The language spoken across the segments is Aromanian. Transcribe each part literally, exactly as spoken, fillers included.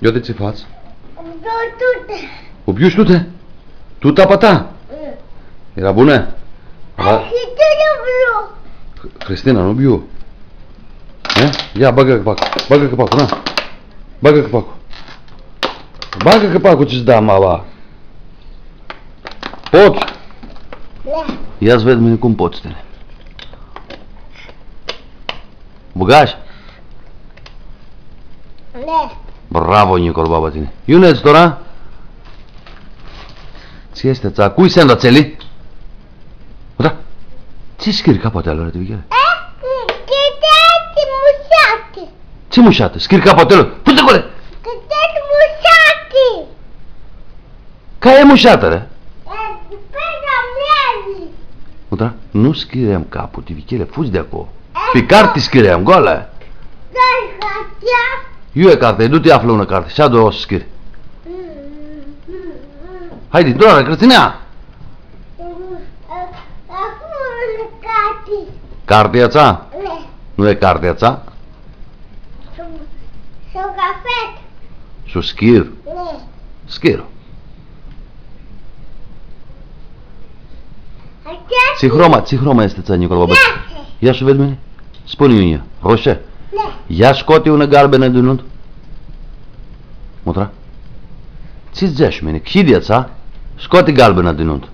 Iu ti tsi fats? U biu tutã. U biush tutã? Tutã apa ta? Mm. Eara bunã? Ai, shi tu nu biu. Cristina, nu biu. E? Ia, bagã cãpaclu. Bagã cãpaclu, na. Bagã cãpaclu. Bagã cãpaclu, tsi-ts da mama. Pots? Da. Ia s-ved mini cum pots tini. Bãgash? Da. Bravo, Nicol, baba, tini. Iu nedz tora? Tsi easti atsea? Cui s-nda tseli? Da. Tsi schiri caplu a tãu, ore, ti vichele? E, cãtse easti mushatã? Tsi mushatã? Schiri caplu a tãu. Fudzi di aclo! Cãtse easti mushatã? Ca e mushatã, re? E, di pe la mea. Da? Nu schirem caplu, ti vichele, fudzi di aclo. E, pi carti schirem, goalã. Da, cartea. Iu e cartea, du-ti aflã unã carti, shi adu s-schiri. Mm, mm, mm. Haidi, doarã, cãrtsãnea! Cartea atsea? Nu e cartea atsea? S-u schir. Schir. Tsi hroma, tsi hroma easti atsea, Nicol, baba? Ia s-u ved mini. Spuni-nj unã. Roshea? Ia scoati unã galbenã di nuntu. Mutra? Tsi dzãsh mini? Chidi atsea? Scoati galbena di nuntu.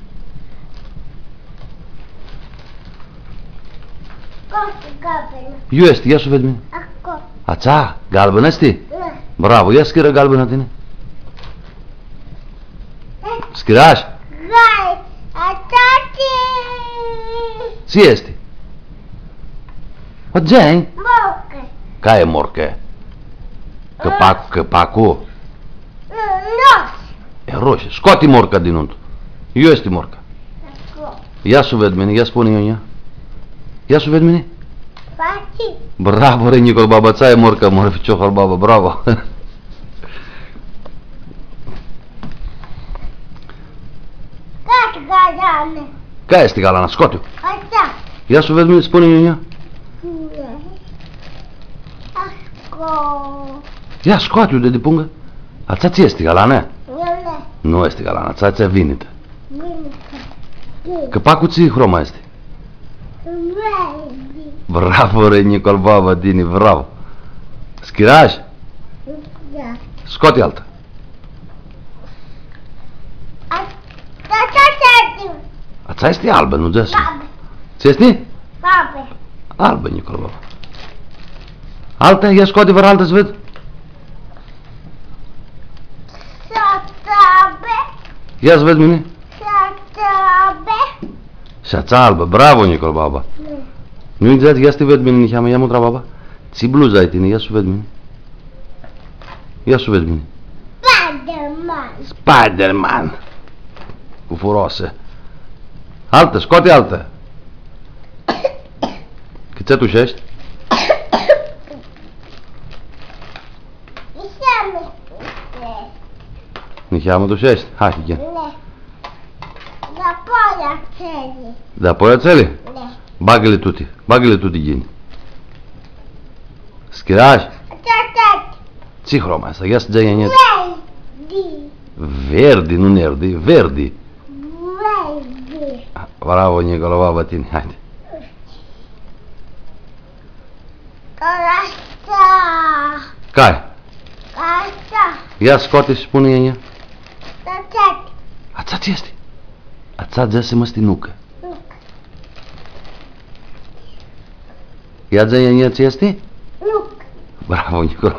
Scoati galbena. Iu easti? Ia s-u ved mini. Aclo. Atsea? Galbenã easti? Da. Bravo, ia schirã galbena tini. Schirash? Gai, atsea tsi... Tsi easti? Atsea-i? Morcã. Ca e morcã? Cãpac, cãpaclu? Nu, nu. E roshea. Scoati morca di nuntu. Iu easti morca? Aclo. Ia s-u ved mini, ia spuni-nj unã. Ia s-u ved mini. Bravo, re, Nicol, baba, atsea e morca, mor, ficior, baba, bravo. Cati galana? Cai easti galana? Scoati-u. Atsea. Ia s-u ved mini, spuni-nj unã. Aclo. Ia, scoati-u di, di pungã. Atsea tsi easti, galana? Nu. Nu easti galana, atsea, atsea vinitã. Vinitã. Cãpaclu tsi hroma easti? Verdi. Bravo, re, Nicol, baba, tini, bravo. Schirash? Da. Scoati altã. A, da, da, da, da. Atsea easti albã, nu dzãsh? Da. Tsi easti? Albã. Albã, Nicol, baba. Altã, ia scoati vãrã altã s-ved. Ia s-ved mini. Shi atsea albã. Shi atsea albã. Bravo, Nicol, baba. Mm. Nu dzãts, ia s-ti ved mini, niheamã, ia mutra, baba. Tsi bluzã ai tini, ia s-u ved mini. Ia s-u ved mini. Spider-Man. Spider-Man. Cu furosã. Altã, scoati altã. Cãtse tusheshti? Niheamã tusheshti? Hai, ghini. Dapoia tseli. Dapoia tseli? Da. Bagã-li tuti, bagã-li tuti ghini. Schirash? Tati. Tsi hroma easti? Ia s-dzã-nj a njia. Verdi. Verdi, nu nerdi, verdi. Verdi. Bravo, Nicol, baba, tini, haidi. Cai? Ia scoati shi spuni-nj a njia. Atsea tsi easti? Atsea dzãsi, mã, easti nucã. Nucã. Ia dzã-nj a njia tsi easti? Nucã. Bravo, Nicol.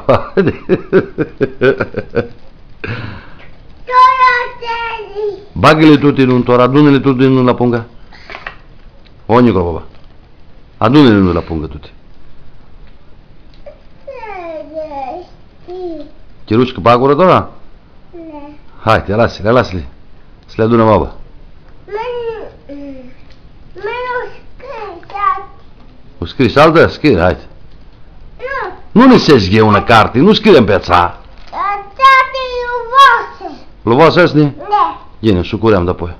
Bagã-li tuti nuntu, tora, adunã-li tuti nuntu la punga. O, Nicol, baba. Adunã-li nuntu la punga tuti. Chirush cãpaclu tora? Hai, ti alasã-li, alasã-li. S-li adunã baba. U scrish altã? Schiri, hai. Nu nisescu unã carti, nu scriem pi atsea. Tati, lu vosi. Lu vosi, easti? Da. Ghini, s-u curem dapoia.